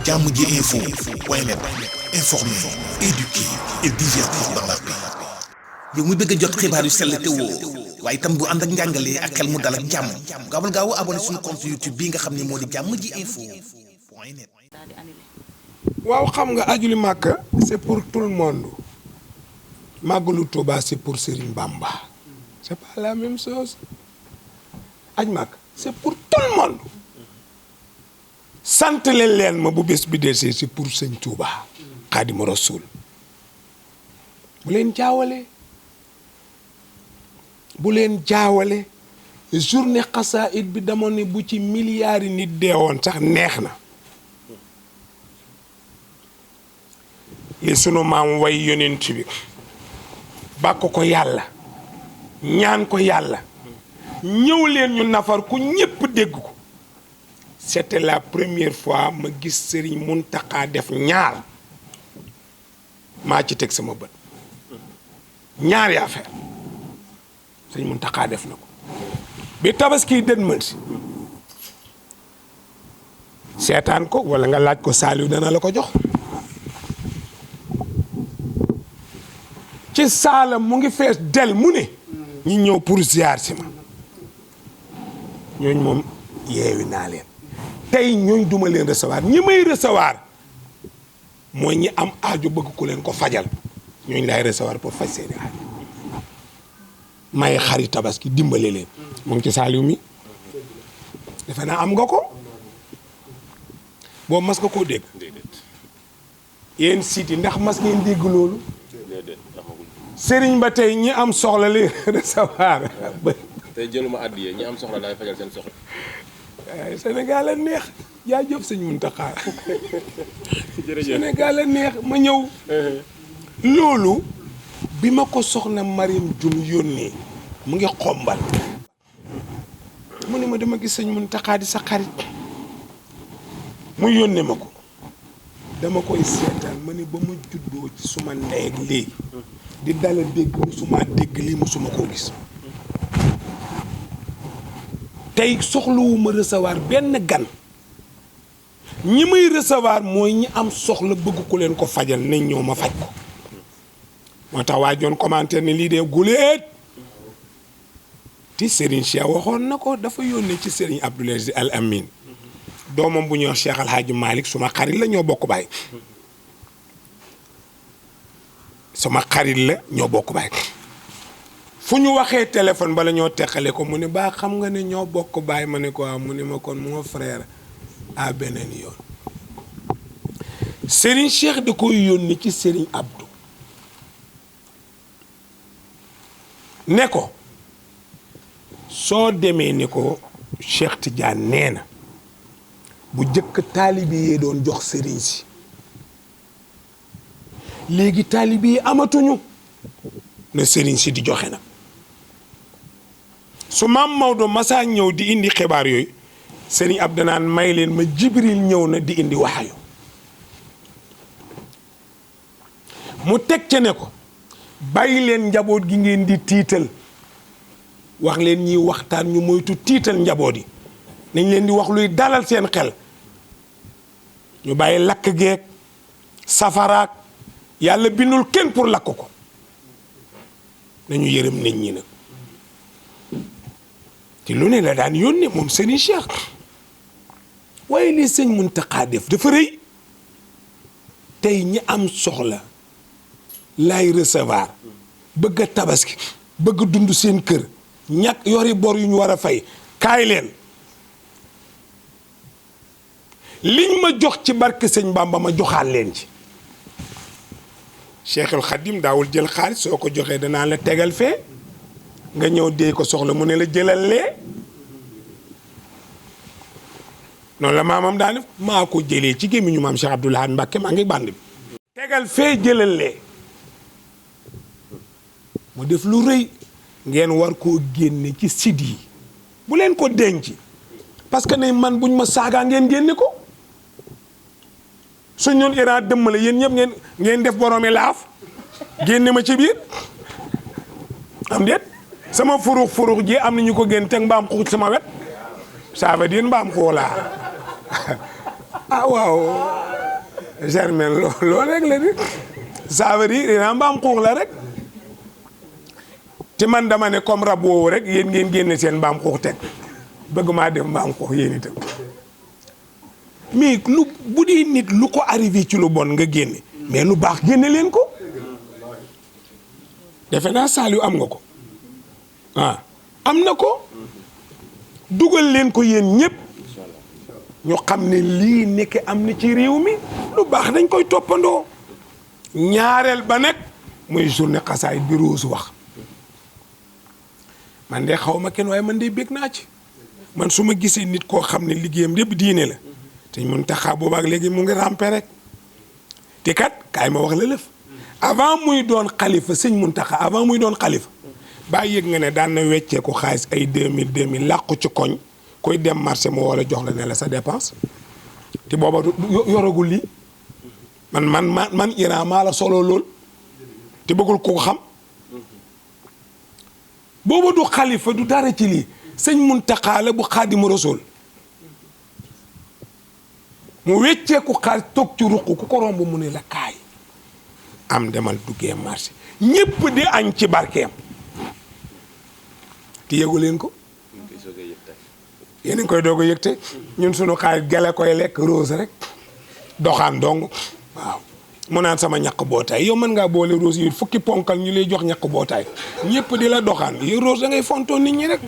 jàmm ji info point net, informer, éduquer et divertir dans la paix. yow mu bëgg a jot xibaar yu sell te woo waaye itam bu ànd ak njàngalee ak xel mu dal ak jàmm gaawal gaaw abonné suñu compte YouTube bi nga xam ne moo di jàmm ji info point net. waaw xam nga ajuli Màkka c'est pour tout le monde màggalu Touba c'est pour Serigne Bamba c'est pas la même chose. aj Màkka c'est pour tout le monde sant leen ma bu bés bi desee c'est pour Sëñ Touba Xaadimu Rasuul bu leen jaawale journée xasaayid bi dama ne bu ci milliards yi nit deewoon sax neex na li sunu maam way yonent bi bàkk ko yàlla ñaan ko yàlla ñëw leen ñu nafar ku ñépp dégg ko c'était la première fois ma gis Serigne Mountakha def ñaar maa ci teg sama bët ñaari affaire Serigne Mountakha def na ko bi tabaski dënmal si seetaan ko wala nga laaj ko Saliou dana la ko jox ci saala mu ngi fees del mu ne ñi ñëw pour ziar si ma ñooñ moom yeewi naa leen tey ñooñ duma leen recevoir ñi may recevoir mooy ñi am aajo bëgg ku leen ko fajal ñooñ laay recevoir pour faj seeni aajo may xari tabaski dimbale leen mu ngi ci Saliou mi defe naa am nga ko boobu mas nga koo dégg yéen siti ndax mas ngeen dégg loolu sëriñ ba tey ñi am soxla li recevoir tey jëluma àddiya ñi am soxla laay fajal seen soxla. waaye Sénégal a neex jaajëf sëñ Mountakha. jërëjëf Sénégal a neex ma ñëw. loolu bi ma ko soxna Mariam Jum yónnee mu ngi xombal. mu ne ma dama gis sëñ Mountakha di sa xarit mu yónnee ma ko dama koy seetaan ma ne ba ma juddoo ci suma ndey ak léegi di dala dégg musuma dégg lii musuma koo gis. tey soxlawuma recevoir benn gan ñi may recevoir mooy ñi am soxla bëgg ku leen ko fajal nañ ñëw ma faj ko moo tax waa joon commentaire ne lii dee guleet ti Serigne Cheikh waxoon na ko dafa yónnee ci Serigne Abdoul Aziz Al Amin doomam bu ñuy wax Cheikh Al Hadji Malick suma xarit la ñoo bokk baay suma xarit la ñoo bokk baay fu ñu waxee téléphone bala ñoo teqale ko mu ne baa xam nga ne ñoo bokk baay ma ne ko waaw mu ne ma kon mon frère à beneen yoon Serigne Cheikh da koy yónni ci Serigne Abdou ne ko soo demee ne ko Cheikh Tidiane nee na bu jëkk taalibi yee doon jox Serigne si léegi taalibi yi amatuñu na Serigne si di joxe nag su maam Maodo masaa ñëw di indi xibaar yooyu Serigne Abdou naan may leen ma Jibril ñëw na di indi waxayu mu teg ca ne ko bàyyi leen njaboot gi ngeen di tiital wax leen ñiy waxtaan ñu moytu tiital njaboot yi nañ leen di wax luy dalal seen xel ñu bàyyi lakk geek safaraak yàlla bindul kenn pour lakk ko nañu yërëm nit ñi nag te lu ne la daan yónnee moom Serigne Cheikh waaye li sëñ Mountakha def dafa rëy tey ñi am soxla laay recevoir bëgg a tabaski bëgg dund seen kër ñàkk yori bor yu ñu war a fay kaay leen liñ ma jox ci barke sëñ Bamba ma joxaat leen ci Cheikhul Khadim daawul jël xaalis soo ko joxee danaa la tegal fee nga ñëw dee ko soxla mu ne la jëlal lee noonu la maamam daa def maa ko jëlee ci gémmiñu maam Cheikh Abdoul Ahad Mbacké maa ngi bànd bi tegal fee jëlal lee mu def lu rëy ngeen war koo génne ci site yi bu leen ko denc parce que ne man buñ ma saagaa ngeen génne ko suñ ñoon Iran dëmmale yéen ñëpp ngeen def boroomi laaf génne ma ci biir am déet sama furux ji am na ñu ko génn teg mbaam xuux sama wet ça veut dire mbaam xuux laa ah waaw Germaine loolu rek la di ça veut dire dinaa mbaam xuux la rek te man dama ne comme rab woowu rek yéen ngeen génne seen mbaam xuux teg bëgg maa def mbaam xuux yéen itam mais lu bu dee nit lu ko arrivé ci lu bon nga génne mais lu baax génne leen ko defe naa Saliou am nga ko am na ko dugal leen ko yéen ñëpp ñu xam ne lii nekk am na ci réew mi lu baax dañ koy toppandoo ñaareel ba nag muy journée xasaay bi Rose wax man de xaw ma kenn waaye man de bég naa ci man su ma gisee nit koo xam ne liggéeyam yëpp diine la te mun taxaa boobaak léegi mu ngi rampe rek te kat kaay ma wax la lëf avant muy doon xalifa sëñ Muntaxa avant muy doon xalifa baa yëg nga ne daan na weccee ko xaalis ay 2000 làqu ci koñ koy dem marché moo wala jox la ne la sa dépense te booba yoragul lii man Iran maa la solo lool te bëggul ko xam booba du xalifa du dara ci lii sëñ Muntaxa la bu Xaadimu Rasuul mu wecceeku xaalis toog ci ruq ku ko romb mu ne la kaay am demal duggee marché ñépp di añ ci barkeem te yëgu leen ko yéen a ngi koy doog a yëg te ñun sunu xaalis gele koy lekk Rose rek doxaan dong waaw mu naan sama ñaq bootaay yow mën ngaa boole Rose yi fukki ponkal ñu lay jox ñaq bootaay ñëpp di la doxaan yow Rose da ngay fontoo nit ñi rek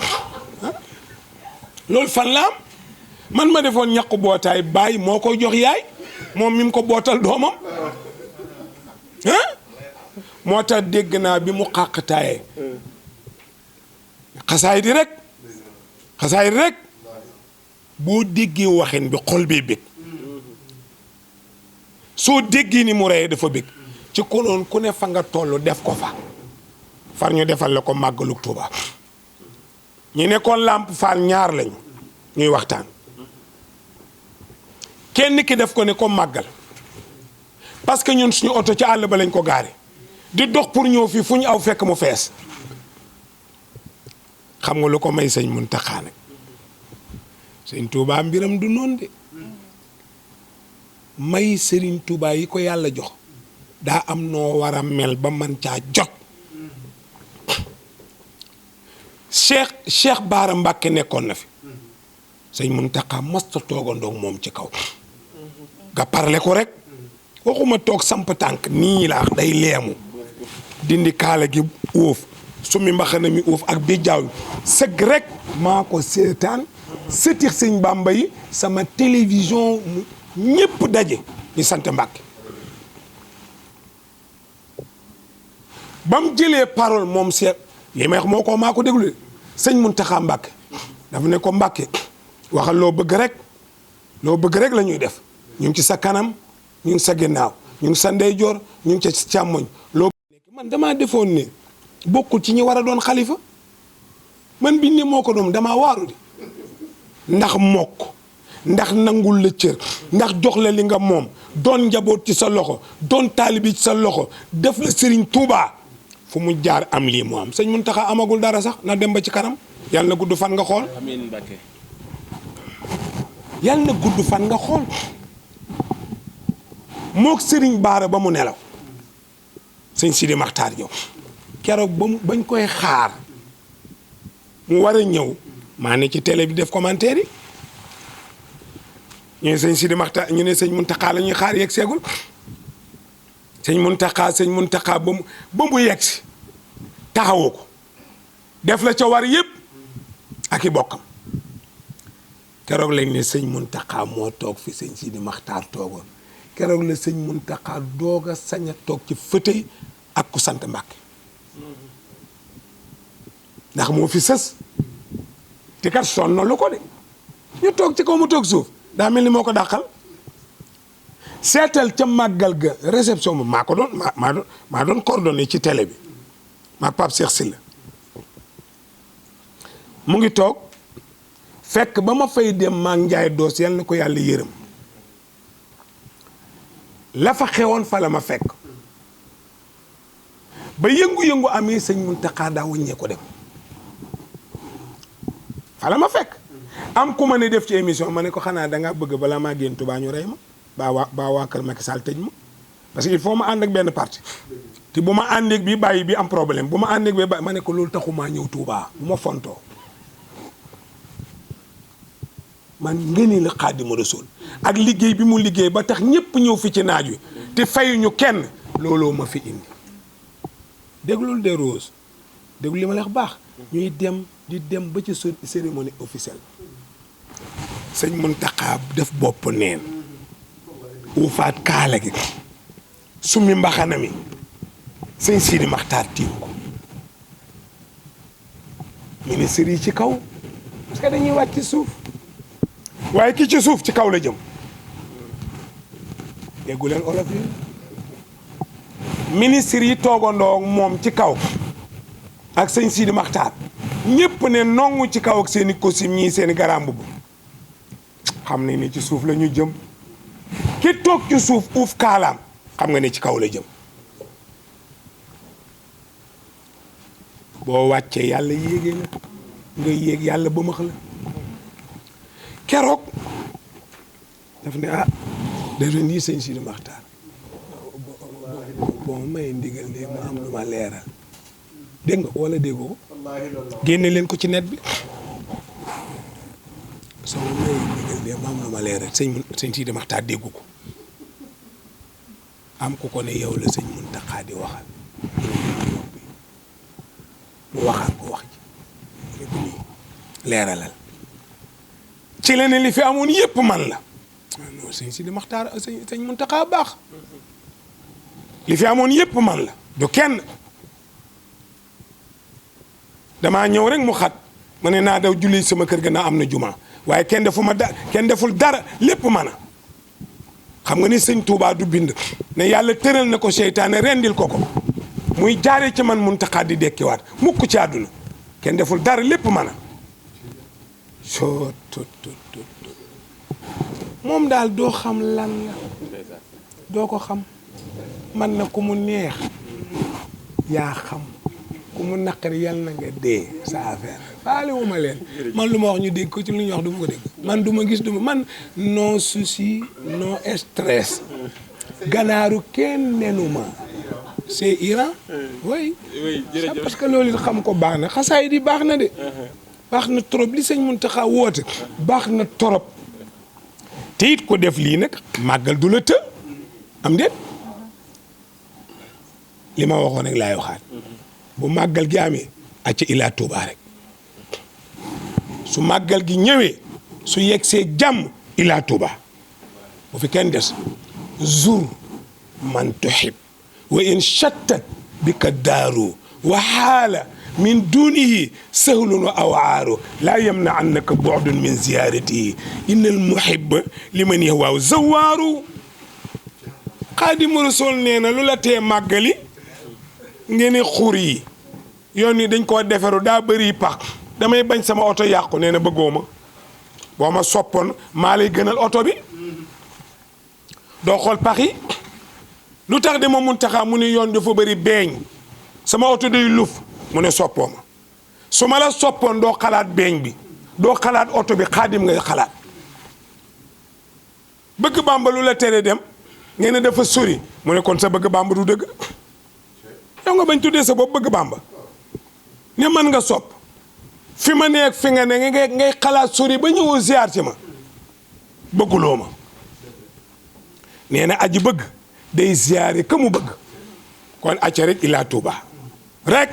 loolu fan la am man ma defoon ñaq bootaay bàyyi moo koy jox yaay moom mi mu ko bootal doomam moo tax dégg naa bi mu xàqtaayee xasaay di rek boo déggee waxin bi xol bee bég soo déggee ni mu rey dafa bég ci konoon ku ne fa nga toll def ko fa far ñu defal la ko màggalu Tuuba ñu nekkoon Lamp Fall ñaar lañu ñuy waxtaan kenn ki def ko ne ko màggal parce que ñun suñu oto ci àll ba lañ ko gaare di dox pour ñëw fii fu ñu aw fekk mu fees xam nga lu ko may sëñ Muntaxa nag sëñ Touba mbiram du noonu de may sëriñ Touba yi ko yàlla jox daa am noo war a mel ba man caa jot Cheikh Baara Mbàkke nekkoon na fi sëñ Muntaxa masta toogandoog moom ci kaw nga parle ko rek waxuma toog samp tànk nii laa day leemu dindi kaala gi uuf sumi mbaxana mi uuf ak bi jaaw sëgg rek maa ko seetaan sëtix sëñ Bàmba yi sama télévision ñépp daje ñu sant Mbàkke ba mu jëlee parole moom seet li may wax moo ko maa ko déglu sëñ Muntaxa Mbàkke dafa ne ko Mbàkke waxal loo bëgg rek la ñuy def ñu ngi ci sa kanam ñu ngi sa ginnaaw ñu ngi sa ndeyjoor ñu ngi ci càmmoñ loo man damaa defoon ne bokkul ci ñi war a doon xalifa man bi ni moo ko doom damaa waaru di ndax mokk ndax nangul la cër ndax jox la li nga moom doon njaboot ci sa loxo doon taalibi ci sa loxo def la Sëriñ Tuubaa fu mu jaar am lii mu am sëñ Muntaxa amagul dara sax na dem ba ci kanam yàlla na gudd fan nga xool amiin Mbàkke yàlla na gudd fan nga xool mook Sëriñ Baara ba mu nelaw sëñ Sidi Maxtaar ñëw keroog bañ koy xaar mu war a ñëw maa ne ci télé bi def commentaire yi ñu ne sëñ Sidi Maxtaar ñu ne sëñ Muntaxa la ñuy xaar yegg seegul sëñ Muntaxa ba mu yegg si taxawu ko def la ca war yëpp ak i bokkam keroog lañ ne sëñ Muntaxa moo toog fi sëñ Sidi Maxtaar toogoon keroog la sëñ Muntaxa doog a sañ a toog ci fauteuil ak ku sant Mbàkke ndax moo fi sës te kat sonn lu ko de ñu toog ci kaw mu toog suuf daa mel ni moo ko dàqal seetal ca màggal ga réception bi maa doon coordonné ci télé bi maa Pape Cheikh Sylla mu ngi toog fekk ba ma fay dem maa njaay doos yal na ko yàlla yërëm la fa xewoon fa la ma fekk ba yëngu-yëngu amee sëñ Muntaxa daa wëññee ko dem fa la ma fekk am ku ma ne def ci émission ma ne ko xanaa dangaa bëgg balaa maa génn Tuubaa ñu rey ma baa waa kër Macky Sall tëj ma parce que il faut ma ànd ak benn parti te bu ma àndeeg bi bàyyi bi am problème bu ma àndeeg bi bàyyi ma ne ko loolu taxumaa ñëw Touba bu ma fontoo man ngëni la Xaadimu Rasuul ak liggéey bi mu liggéey ba tax ñépp ñëw fi ci naaj wi te fayuñu kenn looloo ma fi indi déglul de Rose déglu li ma la wax baax ñuy dem di dem ba ci cérémonie officielle sëñ Muntaxa def bopp neen uufaat kaala gi summi mbaxana mi sëñ Sidi Maxtaar tiim ko ministre yi ci kaw parce que dañuy wàcc ci suuf waaye ki ci suuf ci kaw la jëm déggu leen olof yi ministre yi toogandoo moom ci kaw ak sëñ Sidi Maxtaar ñépp ne nongu ci kaw ak seeni costume ñii seeni garamb bu xam ne ni ci suuf la ñu jëm ki toog ci suuf uuf kaalaam xam nga ne ci kaw la jëm boo wàccee yàlla yéegee la nga yéeg yàlla ba max la keroog daf ne dafa nii sëñ Sidi Maxtaar bon may ndigal léegi ma am lu ma leeral dégg nga wala déggoo génne leen ko ci net bi soo may ndigal léegi ma am lu ma leeral sëñ Sidi Maxtaar déggu ko am ku ko ne yow la sëñ Muntaxa di waxal mu waxaat ko wax ji ne ko nii leeralal ci la ne li fi amoon yépp man la non sëñ Sidi Maxtaar sëñ Muntaxa baax li fi amoon yépp man la du kenn damaa ñëw rek mu xat ma ne naa daw julli sama kër ga naa am na juma waaye kenn deful dara lépp man a xam nga ni sëñ Touba du bind ne yàlla tëral na ko seytaane rendil ko muy jaaree ci man Muntaxa di dekkiwaat mukk ci àdduna kenn deful dara lépp man a soo moom daal doo xam lan la doo ko xam man na ku mu neex yaa xam ku mu naqari yàlla na nga dee sa affaire faale wu ma leen man lu ma wax ñu dégg ko ci lu ñu wax du ma ko dégg man du ma gis man non souci non stress ganaaru kenn nenu ma c'est Iran oui parce que loolu xam ko baax na xasaay di baax na de baax na trop li sëñ Muntaxa woote baax na trop te it ko def lii nag màggal du la të am déet li ma waxoon rek laay waxaat bu màggal gi amee acca ilaa Tuuba rek su màggal gi ñëwee su yegsee jàmm ilaa Tuuba bu fi kenn des zur man tuhib wa in chattat bika daaru wa xaala min dunihi sahlun wa awaaru laa yamna annaka bu'dun min ziyaratihi inna al muhibba liman yahwaahu zawaaru Xaadimu Rasuul nee na lu la tee màggali ngeen xur yi yoon yi dañ koo deferu daa bëri pax damay bañ sama oto yàqu nee na bëggoo ma boo ma soppoon maa lay gënal oto bi doo xool pax yi lu tax de ma Muntaxa mu ne yoon dafa bëri beeñ sama oto day luf mu ne soppoo ma su ma la soppoon doo xalaat beeñ bi doo xalaat oto bi Xaadim ngay xalaat bëgg Bàmba lu la tere dem ngeen ne dafa sori mu ne kon sa bëgg Bàmba du dëgg yow nga bañ tuddee sa bopp bëgg Bàmba ne man nga sopp fi ma nekk fi nga ne ngay xalaat sori ba ñëwoo ziar ci ma bëgguloo ma nee na aji bëgg day ziare ka mu bëgg kon acca rek ilaa Tuuba rek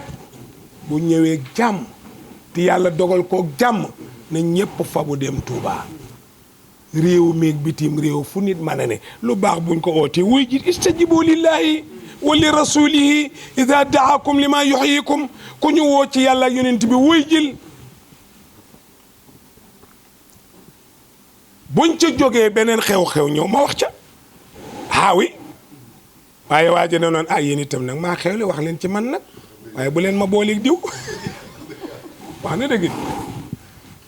bu ñëwee jàmm te yàlla dogal kook jàmm na ñépp fa bu dem Tuuba réew meeg bitim réew fu nit mën a ne lu baax buñ ko ootee wuy ji istajibu lillahi wa li rasulihi ida daakum li ma yuxyikum ku ñu woo ci yàlla yonent bi wuy jil buñ ca jógee beneen xew-xew ñëw ma wax ca aawi waaye waaja ne noonu yéen itam nag maa xewle wax leen ci man nag waaye bu leen ma booleeg diw wax na dëgg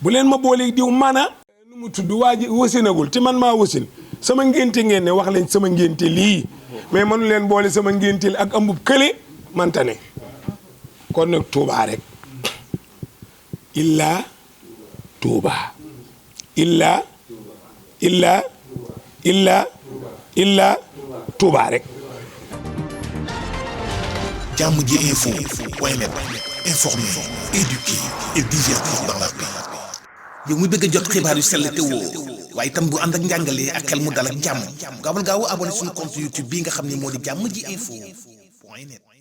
bu leen ma booleeg diw mana nu mu tudd waa ji wasinagul te man maa wasin sama ngénte ngeen ne wax leen sama ngénte lii mais mënu leen boole sama ngénte ak ambub kële manta ne kon nag Tuuba rek illaa Tuuba illaa illa Touba rek. jàmm ji info point net informer, éduquer et divertir dans la paix. yow mu bëgg a jot xibaar yu sell te woo waaye itam bu ànd ak njàngalee ak xel mu dal ak jàmm gaawal gaaw abonné suñu compte YouTube bii nga xam ne moo di jàmm ji info point net.